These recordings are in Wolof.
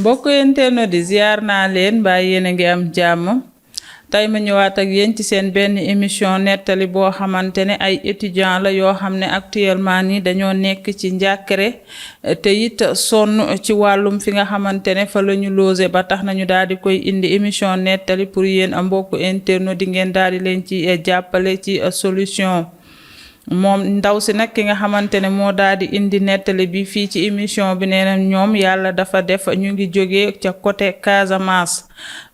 mbokk internet di ziar naa leen mbaa yéen a ngi am jàmm tey ma ñëwaat ak yéen ci seen benn émission nettali boo xamante ne ay étudiants la yoo xam ne actuellement nii dañoo nekk ci njàkkare te it sonn ci wàllum fi nga xamante ne fa la ñu logé ba tax nañu daal di koy indi émission nettali pour yéen a mbokk internet di ngeen daal di leen ci jàppale ci solution. moom ndaw si nag ki nga xamante ne moo daal di indi nettali bi fii ci émission bi nee na ñoom yàlla dafa def ñu ngi jóge ca côté Casamance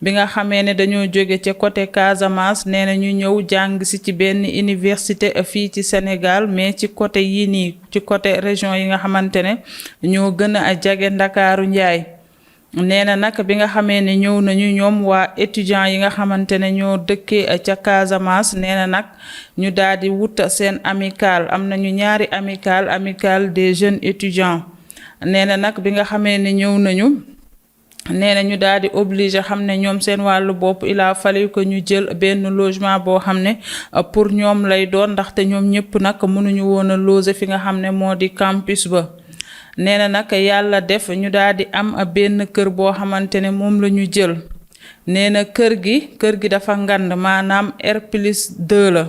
bi nga xamee ne dañoo jóge ca côté Casamance nee na ñu ñëw jàng si ci benn université fii ci Sénégal mais ci côté yii nii ci côté région yi nga xamante ne ñoo gën a jage Ndakaaru Njaay nee na nag bi nga xamee ne ñëw nañu ñoom waa étudiants yi nga xamante ne ñoo dëkkee ca Casamance nee na nag ñu daal di wut seen amicale am nañu ñaari amicale des jeunes étudiants nee na nag bi nga xamee ne ñëw nañu nee na ñu daal di obligé xam ne ñoom seen wàllu bopp il a fallu que ñu jël benn logement boo xam ne pour ñoom lay doon ndaxte ñoom ñëpp nag mënuñu woon a loger fi nga xam ne moo di campus ba. nee na nag yàlla def ñu daal di am benn kër boo xamante ne moom la ñu jël nee na kër gi dafa ngand maanaam R+2 la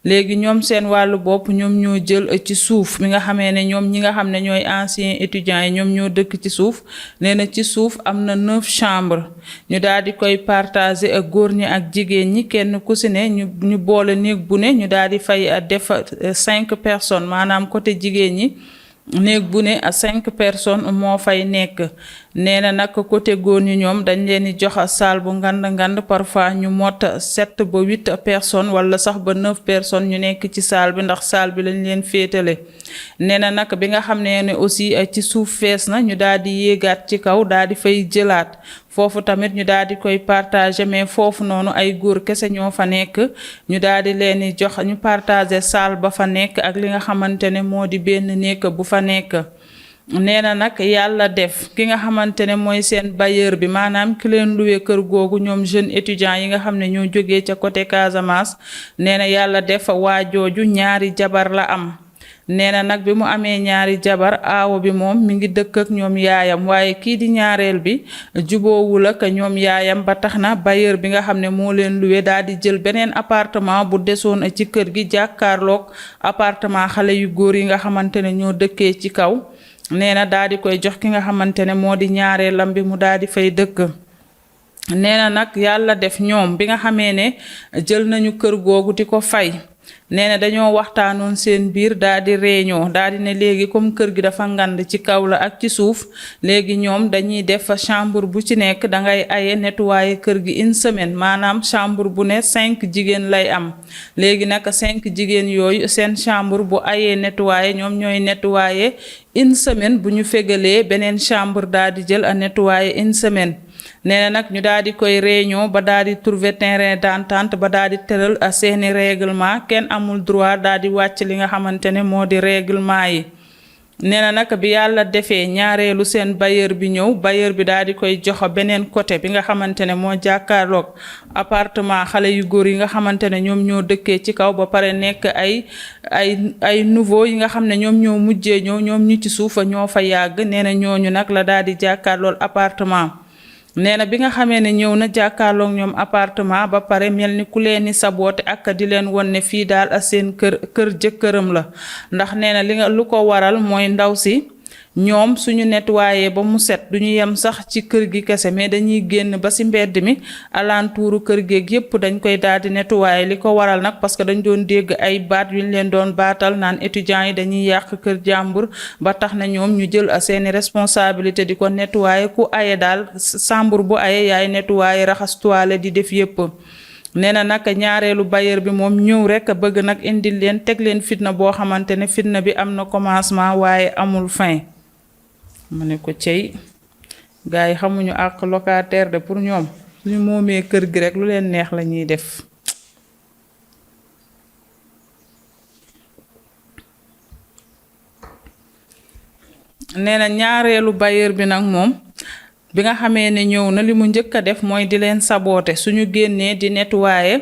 léegi ñoom seen wàllu bopp ñoom ñoo jël ci suuf mi nga xamee ne ñoom ñi nga xam ne ñooy anciens étudiants yi ñoom ñoo dëkk ci suuf nee na ci suuf am na 9 chambres ñu daal di koy partager ak góor ñi ak jigéen ñi kenn ku si ne ñu boole néeg bu ne ñu daal di fay def 5 personnes maanaam côté jigéen ñi néeg bu ne 5 personnes moo fay nekk nee na nag côté góor ñi ñoom dañ leen di jox salle bu ngand parfois ñu mot 7 ba 8 personnes wala sax ba 9 personnes ñu nekk ci salle bi ndax salle bi lañ leen féetale nee na nag bi nga xam ne aussi ci suuf fees na ñu daal di yéegaat ci kaw daal di fay jëlaat foofu tamit ñu daal di koy partager mais foofu noonu ay góor kese ñoo fa nekk ñu daal di leen di jox ñu partager salle ba fa nekk ak li nga xamante ne moo di benn néeg bu fa nekk. nee na nag yàlla def ki nga xamante ne mooy seen bailleur bi maanaam ki leen luwe kër googu ñoom jeunes étudiants yi nga xam ne ñoo jógee ca côté Casamance nee na yàlla def waa jooju ñaari jabar la am. nee na nag bi mu amee ñaari jabar aawo bi moom mi ngi dëkk ak ñoom yaayam waaye kii di ñaareel bi juboowul ak ñoom yaayam ba tax na bailleur bi nga xam ne moo leen luwe daal di jël beneen appartement bu desoon ci kër gi jàkkaarloog appartement xale yu góor yi nga xamante ne ñoo dëkkee ci kaw nee na daal di koy jox ki nga xamante ne moo di ñaareelam bi mu daal di fay dëkk. nee na nag yàlla def ñoom bi nga xamee ne jël nañu kër googu di ko fay. nee na dañoo waxtaanoon seen biir daal di réunion daal di ne léegi comme kër gi dafa ngand ci kaw la ak ci suuf léegi ñoom dañuy def chambre bu ci nekk dangay aye nettoyer kër gi une semaine maanaam chambre bu ne 5 jigéen lay am léegi nag 5 jigéen yooyu seen chambre bu ayee nettoyer ñoom ñooy nettoyer une semaine bu ñu fégalee beneen chambre daal di jël a nettoyer une semaine. nee na nag ñu daal di koy réunion ba daal di trouver terrain d'entente ba daal di tëral seeni règlement kenn amul droit daal di wàcc li nga xamante ne moo di règlement yi. nee na nag bi yàlla defee ñaareelu seen bailleur bi ñëw bailleur bi daal di koy jox beneen côté bi nga xamante ne moo jàkkaarloog appartement xale yu góor yi nga xamante ne ñoom ñoo dëkkee ci kaw ba pare nekk ay nouveau yi nga xam ne ñoom ñoo mujjee ñëw ñoom ñu ci suufa ñoo fa yàgg nee na ñooñu nag la daal di jàkkaarlool appartement. nee na bi nga xamee ne ñëw na jàkkaarloog ñoom appartement ba pare mel ni ku leen ni saboote ak di leen won ne fii daal seen kër jëkkëram la ndax nee na lu ko waral mooy ndaw si ñoom suñu nettoyé ba mu set duñu yem sax ci kër gi kese mais dañuy génn ba ci mbedd mi alentouru kër géeg yépp dañ koy daal di nettoyé li ko waral nag parce que dañ doon dégg ay baat yu ñu leen doon baatal naan étudiants yi dañuy yàq kër jàmbur ba tax na ñoom ñu jël seeni responsabilité di ko nettoyé ku aye daal chambre bu aye yaay nettoyé raxas toilette di def yépp. nee na nag ñaareelu bailleur bi moom ñëw rek bëgg nag indil leen teg leen fitna boo xamante ne fitna bi am na commencement waaye amul fin. ma ne ko cey gars yi xamuñu ak locataire de pour ñoom suñu moomee kër gi rek lu leen neex la ñuy def. nee na ñaareelu bailleur bi nag moom bi nga xamee ne ñëw na li mu njëkk a def mooy di leen saboote suñu génnee di nettoyer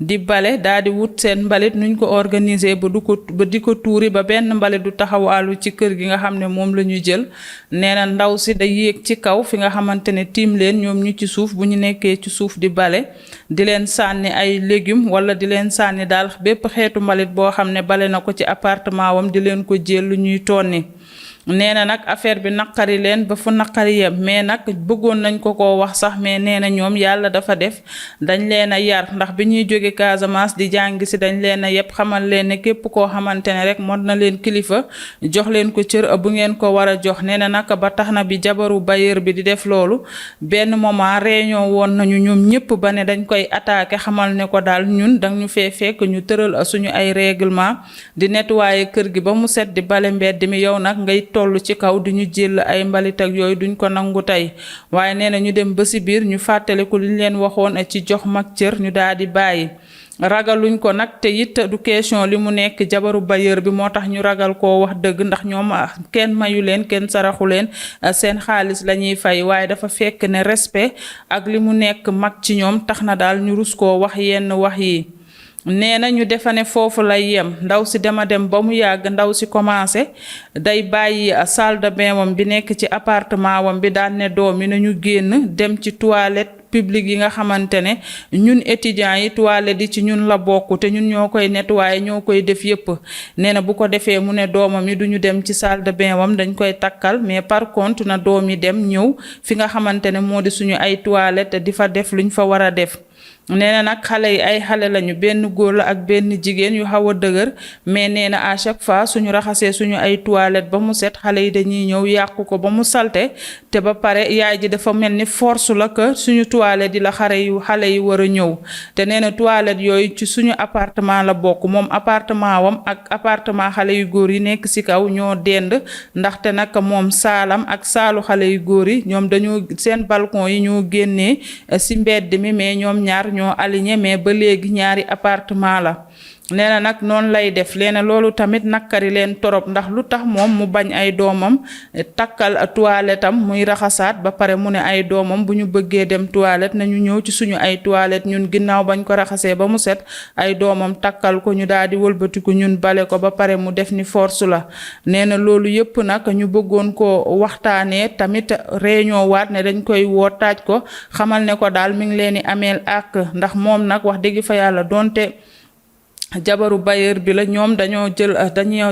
di bale daal di wut seen mbalit nuñ ko organiser ba di ko tuuri ba benn mbalit du taxawaalu ci kër gi nga xam ne moom la ñu jël. nee na ndaw si day yéeg ci kaw fi nga xamante ne tiim leen ñoom ñu ci suuf bu ñu nekkee ci suuf di bale di leen sànni ay légumes wala di leen sànni daal bépp xeetu mbalit boo xam ne bale na ko ci appartement wam di leen ko jël lu ñuy tonni. nee na nag affaire bi naqari leen ba fu naqari yem mais nag bëggoon nañ ko wax sax mais nee na ñoom yàlla dafa def dañ leen a yar ndax bi ñuy jóge Casamance di jàng si dañ leen a yëpp xamal leen ne képp koo xamante ne rek mot na leen kilifa jox leen ko cër bu ngeen ko war a jox. nee na nag ba tax na bi jabaru bailleur bi di def loolu benn moment réunion woon nañu ñoom ñëpp ba ne dañ koy attaqué xamal ne ko daal ñun dang ñu fee fekk ñu tëral suñu ay règlement di nettoyer kër gi ba mu set di bale mbedd mi yow nag ngay toll ci kaw di ñu jël ay mbalit ak yooyu duñ ko nangu tey. waaye nee na ñu dem ba si biir ñu fàttaliku liñ leen waxoon ci jox mag cër ñu daal di bàyyi. ragaluñ ko nag te it du question li mu nekk jabaru bailleur bi moo tax ñu ragal koo wax dëgg ndax ñoom kenn mayu leen kenn saraxu leen seen xaalis la ñuy fay waaye dafa fekk ne respect ak li mu nekk mag ci ñoom tax na daal ñu rus koo wax yenn wax yi. nee na ñu defa ne foofu lay yem ndaw si dema dem ba mu yàgg ndaw si commencé day bàyyi salle de bain wam bi nekk ci appartement wam bi daan ne doom yi nañu génn dem ci toilette publique yi nga xamante ne ñun étudiants yi toilette yi ci ñun la bokk te ñun ñoo koy nettoyer ñoo koy def yépp. nee na bu ko defee mu ne doomam yi duñu dem ci salle de bain wam dañ koy takkal mais par contre na doom yi dem ñëw fi nga xamante ne moo di suñu ay toilette di fa def luñ fa war a def. nee na nag xale yi ay xale lañu benn góor la ak benn jigéen yu xaw a dëgër mais nee na à chaque fois suñu raxasee suñu ay toilette ba mu set xale yi dañuy ñëw yàqu ko ba mu salte te ba pare yaay ji dafa mel ni force la que suñu toilette yi la xale yi war a ñëw. te nee na toilette yooyu ci suñu appartement la bokk moom appartement wam ak appartement xale yu góor yi nekk ci kaw ñoo dend ndaxte nag moom saalam ak saalu xale yu góor yi ñoom dañoo seen balcon yi ñoo génnee ci mbedd mi mais ñoom ñaar ñoo aligné mais ba léegi ñaari appartement la. nee na nag noonu lay def leena loolu tamit nakkari leen torop ndax lu tax moom mu bañ ay doomam takkal toilette am muy raxasaat ba pare mu ne ay doomam bu ñu bëggee dem toilette nañu ñëw ci suñu ay toilette ñun ginnaaw bañ ko raxasee ba mu set ay doomam takkal ko ñu daal di wëlbatiku ñun bale ko ba pare mu def ni force la. nee na loolu yëpp nag ñu bëggoon ko waxtaanee tamit réunion waat ne dañ koy woo taaj ko xamal ne ko daal mi ngi leen di ameel ak ndax moom nag wax dëgg fa yàlla donte jabaru bailleur bi la ñoom dañoo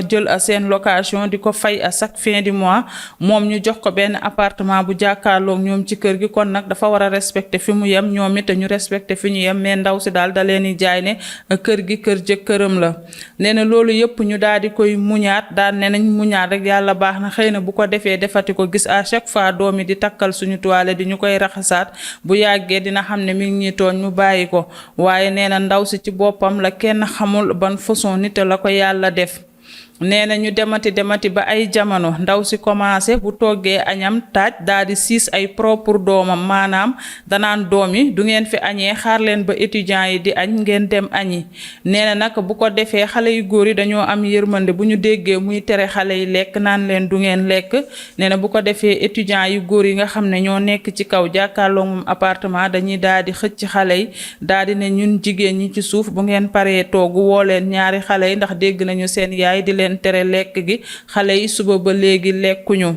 jël seen location di ko fay à chaque fin du mois moom ñu jox ko benn appartement bu jàkkaarloog ñoom ci kër gi kon nag dafa war a respecter fi mu yem ñoom it ñu respecter fi ñu yem mais ndaw si daal da leen di jaay ne kër gi kër jëkkëram la. nee na loolu yëpp ñu daal di koy muñaat daal ne nañ muñaat rek yàlla baax na xëy na bu ko defee defati ko gis à chaque fois doomi di takkal suñu toilette di ñu koy raxasaat bu yàggee dina xam ne mi ngi ñuy tooñ mu bàyyi ko waaye nee na ndaw si ci boppam la kenn xamul ban façon nit la ko yàlla def. nee na ñu demati ba ay jamono ndaw si commencé bu toggee añam taaj daal di siis ay propre doomam maanaam danaan doom yi du ngeen fi añee xaar leen ba étudiants yi di añ ngeen dem añi. nee na nag bu ko defee xale yu góor yi dañoo am yërmande bu ñu déggee muy tere xale yi lekk naan leen du ngeen lekk. nee na bu ko defee étudiants yu góor yi nga xam ne ñoo nekk ci kaw jàkkaarloo moom appartement dañuy daal di xëcc xale yi daal di ne ñun jigéen ñi ci suuf bu ngeen paree toogu woo leen ñaari xale yi ndax dégg nañu seen yaay di leen tere lekk gi xale yi suba ba léegi lekkuñu.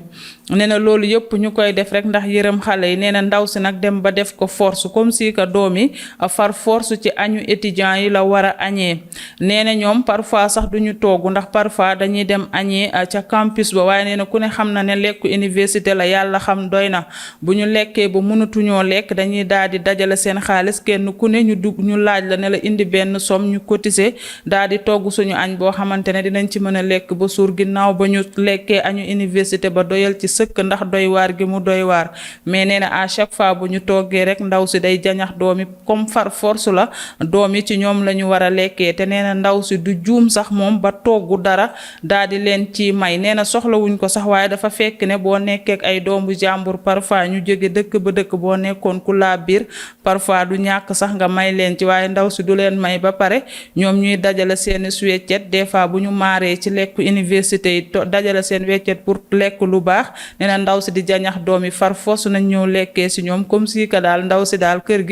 nee na loolu yëpp ñu koy def rek ndax yërëm xale yi. nee na ndaw si nag dem ba def ko force comme si que doom yi far force ci añu étudiants yi la war a añee. nee na ñoom parfois sax duñu togg ndax parfois dañuy dem añee ca campus ba waaye nee na ku ne xam na ne lekku université la yàlla xam doy na bu ñu lekkee ba mënatuñoo lekk dañuy daal di dajale seen xaalis kenn ku ne ñu laaj la ne la indi benn somme ñu cotiser daal di togg suñu añ boo xamante ne dinañ ci mën a lekk ba suur ginnaaw ba ñu lekkee añu université ba doyal ci sëkk ndax doy waar gi mu doy waar. mais nee na à chaque fois bu ñu toggee rek ndaw si day jañax doom yi comme far force la doom yi ci ñoom la ñu war a lekkee te nee na ndaw si du juum sax moom ba toggu dara daal di leen ci may. nee na soxlawuñ ko sax waaye dafa fekk ne boo nekkee ay doom bu jàmbur parfois ñu jóge dëkk ba dëkk boo nekkoon ku laa biir parfois du ñàkk sax nga may leen ci waaye ndaw si du leen may ba pare ñoom ñuy dajale seeni weccet des fois bu ñu maaree ci lekku université yi dajale seen weccet pour lekk lu baax nee na ndaw si di jañax doom yi far force nañ ñëw lekkee si ñoom comme si que daal ndaw si daal kër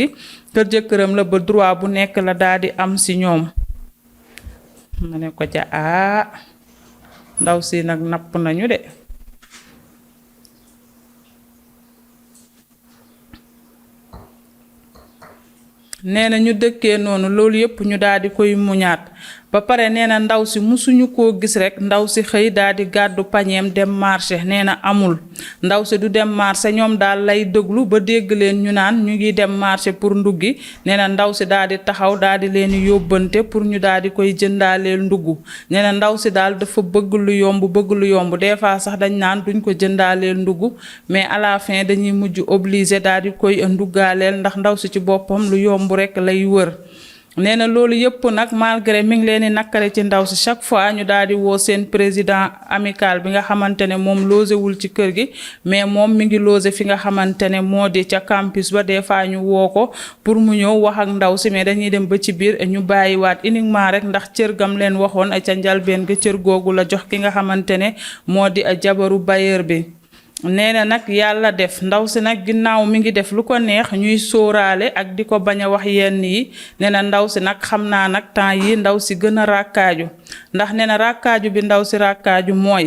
jëkkëram la ba droit bu nekk la daal di am si ñoom. ma ne ko ca ndaw si nag napp nañu de. nee na ñu dëkkee noonu loolu yépp ñu daal di koy muñaat ba pare nee na ndaw si musuñu koo gis rek ndaw si xëy daal di gàddu pañeem dem marché nee na amul ndaw si du dem marché ñoom daal lay déglu ba dégg leen ñu naan ñu ngi dem marché pour nduggi nee na ndaw si daal di taxaw daal di leen yóbbante pour ñu daal di koy jëndaaleel ndugg nee na ndaw si daal dafa bëgg lu yomb des fois sax dañ naan duñ ko jëndaaleel ndugg mais à la fin dañuy mujj obligé daal di koy nduggaaleel ndax ndaw si ci boppam lu yomb rek lay wër. nee na loolu yëpp nag malgré mi ngi leen di nakkale ci ndaw si chaque fois ñu daal di woo seen président amical bi nga xamante ne moom logé wul ci kër gi mais moom mi ngi logé fi nga xamante ne moo di ca campus ba des fois ñu woo ko pour mu ñëw wax ak ndaw si mais dañuy dem ba ci biir ñu bàyyiwaat uniquement rek ndax cër gam leen waxoon ca njalbeen ga cër googu la jox ki nga xamante ne moo di jabaru bailleur bi. nee na nag yàlla def ndaw si nag ginnaaw mi ngi def lu ko neex ñuy sóoraale ak di ko bañ a wax yenn yi nee na ndaw si nag xam naa nag temps yi ndaw si gën a ràkkaaju ndax nee na ràkkaaju bi ndaw si ràkkaaju mooy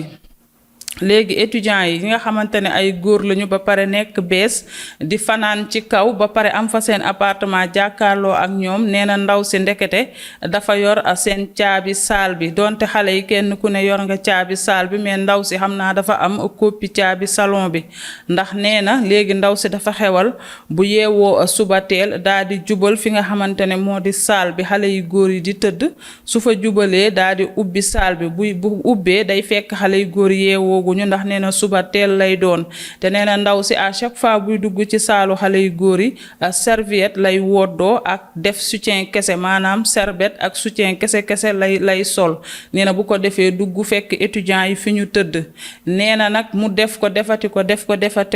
léegi étudiants yi nga xamante ne ay góor lañu ba pare nekk bees di fanaan ci kaw ba pare am fa seen appartement jàkkaarloo ak ñoom nee na ndaw si ndekete dafa yor seen caabi saal bi donte xale yi kenn ku ne yor nga caabi saal bi mais ndaw si xam naa dafa am copie caabi salon bi ndax nee na léegi ndaw si dafa xewal bu yeewoo suba teel daal di jubal fi nga xamante ne moo di saal bi xale yu góor yi di tëdd su fa jubalee daal di ubbi saal bi bu ubbee day fekk xale yu góor yeewoo ñu ndax nee na suba teel lay doon te nee na ndaw si à chaque fois buy dugg ci saalu xale yu góor yi serviette lay woddoo ak def soutien kese maanaam serviette ak soutien kese lay sol nee na bu ko defee dugg fekk étudiants yi fi ñu tëdd nee na nag mu def ko defati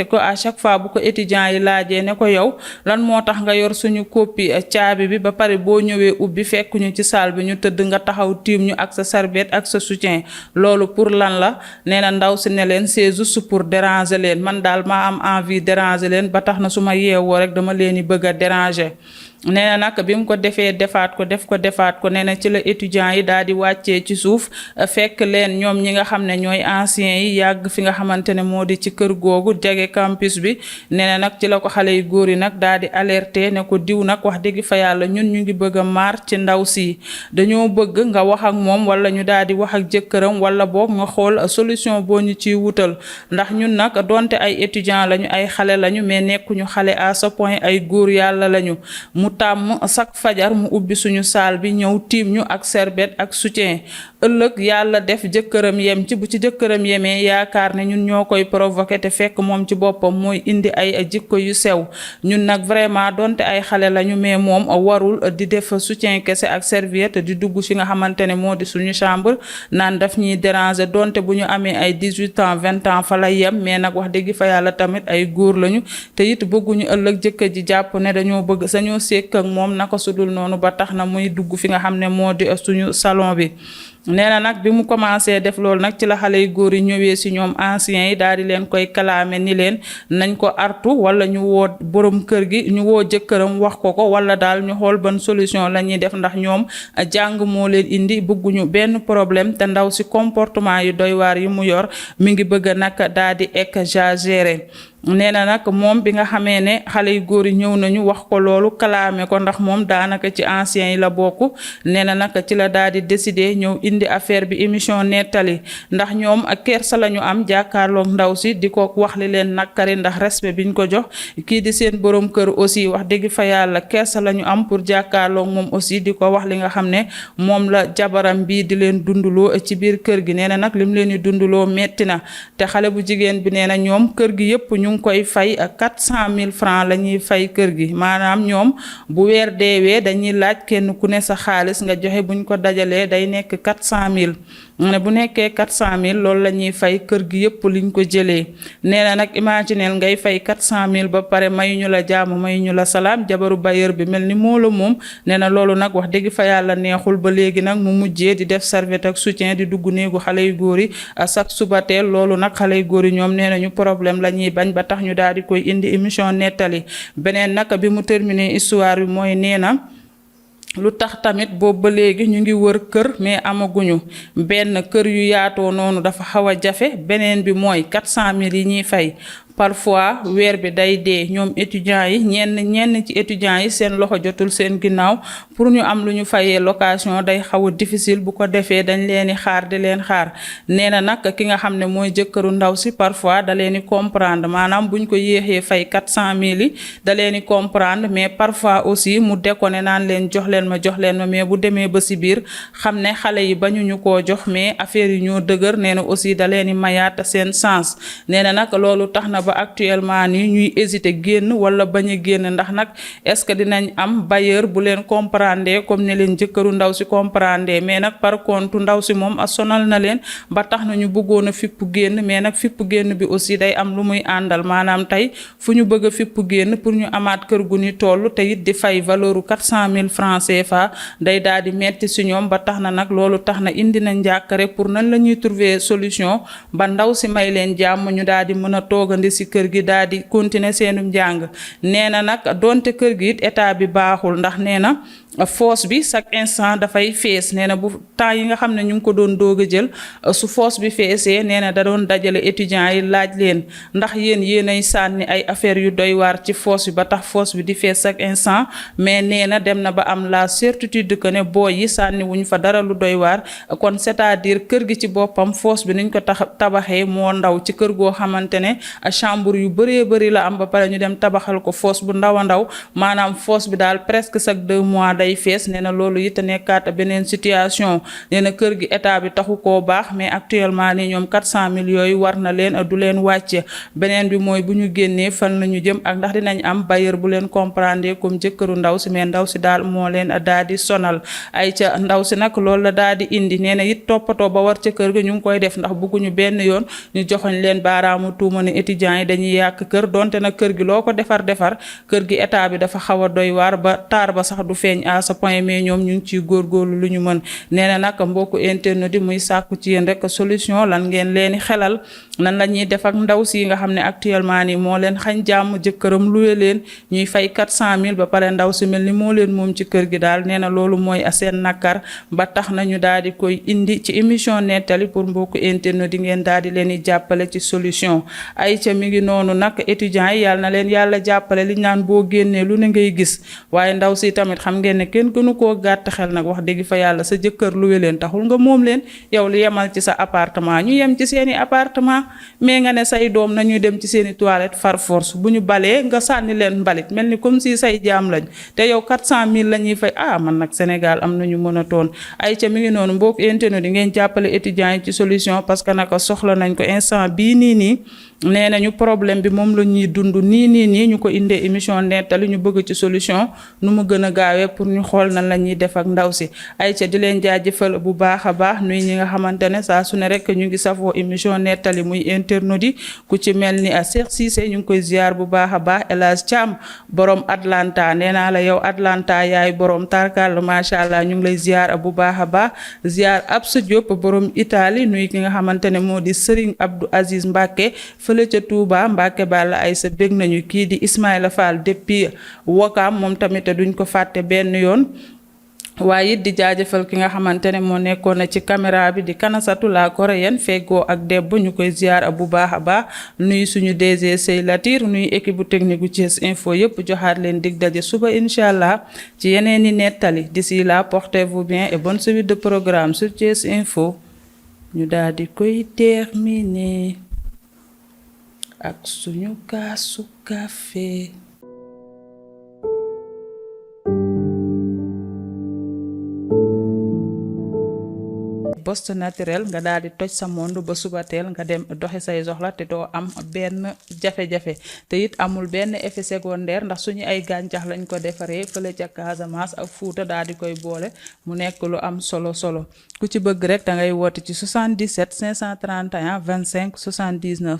ko à chaque fois bu ko étudiants yi laajee ne ko yow lan moo tax nga yor suñu copie caabi bi ba pare boo ñëwee ubbi fekk ñu ci saal bi ñu tëdd nga taxaw tiim ñu ak sa serviette ak sa soutien loolu pour lan la nee na ndaw si ne leen c'est juste pour déranger leen man daal maa am envie déranger leen ba tax na su ma yeewoo rek dama leen di bëgg a déranger nee na nag bi mu ko defee defaat ko nee na ci la étudiants yi daal di wàccee ci suuf fekk leen ñoom ñi nga xam ne ñooy anciens yi yàgg fi nga xamante ne moo di ci kër googu jege campus bi nee na nag ci la ko xale yu góor yi nag daal di alerter ne ko diw nag wax dëgg fa yàlla ñun ñu ngi bëgg a maar ci ndaw si dañoo bëgg nga wax ak moom wala ñu daal di wax ak jëkkëram wala boog nga xool solution boo ñu ciy wutal ndax ñun nag donte ay étudiants lañu ay xale lañu mais nekkuñu xale à ce point ay góor yàlla lañu tàmm chaque fajar mu ubbi suñu saal bi ñëw tiim ñu ak serviette ak soutien ëllëg yàlla def jëkkëram yem ci bu ci jëkkëram yemee yaakaar ne ñun ñoo koy provoqué te fekk moom ci boppam mooy indi ay jikko yu sew ñun nag vraiment donte ay xale lañu mais moom warul di def soutien kese ak serviette di dugg fi nga xamante ne moo di suñu chambre naan daf ñuy déranger donte bu ñu amee ay 18 ans 20 ans fa la yem mais nag wax dëgg fa yàlla tamit ay góor lañu te it bëgguñu ëllëg jëkkër ji jàpp ne dañoo bëgg sañoo sekk ak moom naka sudul noonu ba tax na muy dugg fi nga xam ne moo di suñu salon bi nee na nag bi mu commencé def loolu nag ci la xale yu góor yi ñëwee si ñoom anciens yi daal di leen koy kalaame ni leen nañ ko artu wala ñu woo borom kër gi ñu woo jëkkëram wax ko wala daal ñu xool ban solution la ñuy def ndax ñoom jàng moo leen indi bëgguñu benn problème te ndaw si comportement yu doy waar yi mu yor mi ngi bëgg nag daal di exagérer nee na nag moom bi nga xamee ne xale yu góor yi ñëw nañu wax ko loolu kalaame ko ndax moom daanaka ci anciens yi la bokk nee na nag ci la daal di décider ñëw indi affaire bi émission nettali ndax ñoom ak kersa la ñu am jàkkaarloog ndaw si di ko wax li leen nakkari ndax respect biñ ko jox kii di seen borom kër aussi wax dëgg fa yàlla kersa la ñu am pour jàkkaarloog moom aussi di ko wax li nga xam ne moom la jabaram bii di leen dunduloo ci biir kër gi nee na nag lim leen di dunduloo metti na te xale bu jigéen bi nee na ñoom kër gi yëpp ñu ngi koy fay 400 000 francs la ñuy fay kër gi maanaam ñoom bu weer deewee dañuy laaj kenn ku ne sa xaalis nga joxe buñ ko dajalee day nekk 400 000 ne bu nekkee 400000 loolu la ñuy fay kër gi yëpp liñ ko jëlee nee na nag imagineel ngay fay 400000 ba pare mayuñu la jàmm mayuñu la salaam jabaru bailleur bi mel ni moo la moom nee na loolu nag wax dëgg fa yàlla neexul ba léegi nag mu mujjee di def serviette ak soutien di dugg néegu xale yu góor yi chaque suba teel loolu nag xale yu góor yi ñoom nee nañu problème la ñuy bañ ba tax ñu daal di koy indi émission nettali beneen nag bi mu terminé histoire bi mooy nee na lu tax tamit boobu ba léegi ñu ngi wër kër mais amaguñu benn kër yu yaatoo noonu dafa xaw a jafe beneen bi mooy 400000 yi ñuy fay parfois weer bi day dee ñoom étudiants yi ñenn ci étudiants yi seen loxo jotul seen ginnaaw pour ñu am lu ñu fayee location day xaw a difficile bu ko defee dañ leen di xaar di leen xaar nee na nag ki nga xam ne mooy jëkkëru ndaw si parfois da leen di comprendre maanaam buñ ko yéexee fay 400000 yi da leen di comprendre mais parfois aussi mu déconné naan leen jox leen ma mais bu demee ba si biir xam ne xale yi bañuñu koo jox mais affaire yi ñoo dëgër nee na aussi da leen di mayaat seen sens nee na nag loolu tax na ba actuellement nii ñuy hésiter génn wala bañ a génn ndax nag est-ce que dinañ am bailleur bu leen comprendre comme ne leen jëkkëru ndaw si comprendre mais nag par contre ndaw si moom a sonal na leen ba tax na ñu bëggoon a fipp génn mais nag fipp génn bi aussi day am lu muy àndal maanaam tey fu ñu bëgg a fipp génn pour ñu amaat kër gu ñu toll te it di fay valeur u 400000 francs CFA day daal di metti si ñoom ba tax na nag loolu tax na indi na njàkkare pour nan la ñuy trouver solution ba ndaw si may leen jàmm ñu daal di mën a toogandi si kër gi daal di continuer seenum njàng nee na nag donte kër gi it état bi baaxul ndax nee na fosse bi chaque instant dafay fees nee na bu temps yi nga xam ne ñu ngi ko doon doog a jël su fosse bi feesee nee na da doon dajale étudiants yi laaj leen ndax yéenay sànni ay affaires yu doy waar ci fosse bi ba tax fosse bi di fees chaque instant mais nee na dem na ba am la certitude que ne booy yi sànni wuñ fa dara lu doy waar kon c'est-à-dire kër gi ci boppam fosse bi niñ ko tabaxee moo ndaw ci kër goo xamante ne chambre yu bëree bëri la am ba pare ñu dem tabaxal ko fosse bu ndaw a ndaw maanaam fosse bi daal presque chaque 2 mois day fees nee na loolu it nekkaat beneen situation nee na kër gi état bi taxu koo baax mais actuellement nii ñoom 400000 yooyu war na leen du leen wàcce beneen bi mooy bu ñu génnee fan la ñu jëm ak ndax dinañ am bailleur bu leen comprendre comme jëkkëru ndaw si mais ndaw si daal moo leen daal di sonal ay ca ndaw si nag loolu la daal di indi nee na it toppatoo ba war ca kër ga ñu ngi koy def ndax bëgguñu benn yoon ñu joxoñ leen baaraamu tuuma ne étudiants yi dañuy yàq kër donte nag kër gi loo ko defar kër gi état bi dafa xaw a doy waar ba taar ba sax du feeñ à ce point mais ñoom ñu ngi ciy góorgóorlu lu ñu mën nee na nag mbokku internet di muy sàkku ci yéen rek solution lan ngeen leeni xelal nan la ñuy def ak ndaw si nga xam ne actuellement nii moo leen xañ jàmm jëkkëram luwe leen ñuy fay 400000 ba pare ndaw si mel ni moo leen moom ci kër gi daal nee na loolu mooy seen nakar ba tax nañu daal di koy indi ci émission nettali pour mbokku internet di ngeen daal di leen di jàppale ci solution ay ca mi ngi noonu nag étudiants yi yàlla na leen yàlla jàppale li naan boo génnee lu ne ngay gis waaye ndaw si tamit xam ngeen ne kenn gënu koo gàtt xel nag wax dëgg fa yàlla sa jëkkër luwe leen taxul nga moom leen yow li yemal ci sa appartement ñu yem ci seeni appartement mais nga ne say doom nañuy dem ci seeni toilette far force bu ñu balee nga sànni leen mbalit mel ni comme si say jaam lañ te yow 400000 la ñuy fay man nag Sénégal am nañu mën a toon ay ca mi ngi noonu mbokk internet di ngeen jàppale étudiants yi ci solution parce que naka soxla nañ ko instant bii nii nee nañu problème bi moom la ñuy dund nii ñu ko indee émission nettali ñu bëgg ci solution nu mu gën a gaawee pour ñu xool nan la ñuy def ak ndaw si ay ca di leen jaajëfal bu baax a baax nuy ñi nga xamante ne saa su ne rek ñu ngi safoo émission nettali muy internautes yi ku ci mel ni a Cheikh Cissé ñu ngi koy ziar bu baax a baax El Hadj Thiam borom Atlanta nee naa la yow Atlanta yaay borom tarkal macha allah ñu ngi lay ziar bu baax a baax ziar Absa Diop borom Italie nuy ki nga xamante ne moo di Serigne Abdou Aziz Mbacke fële ca Touba Mbacke Balla ay sa bég nañu kii di Ismaïla Fall depuis Wokam moom tamit duñ ko fàtte benn yoon waaye it di jaajëfal ki nga xamante ne moo nekkoon na ci caméra bi di Kanasatu la coréenne feggoo ak debb ñu koy ziar bu baax a baax nuy suñu DG Sey Latir nuy équipe bu technique bu Thiès Info yëpp joxaat leen dig daje suba incha allah ci yeneen i nettali d'ici là portez-vous bien et bonne suite de programme sur Thiès Info ñu daal di koy terminer ak suñu kaasu café bost naturel nga daal di toj sa monde ba suba teel nga dem doxi say soxla te doo am benn jafe-jafe te it amul benn effet secondaire ndax suñu ay gàncax lañ ko defaree fële ca Casamance ak Fuuta daal di koy boole mu nekk lu am solo ku ci bëgg rek da ngay woote ci 77 531 25 79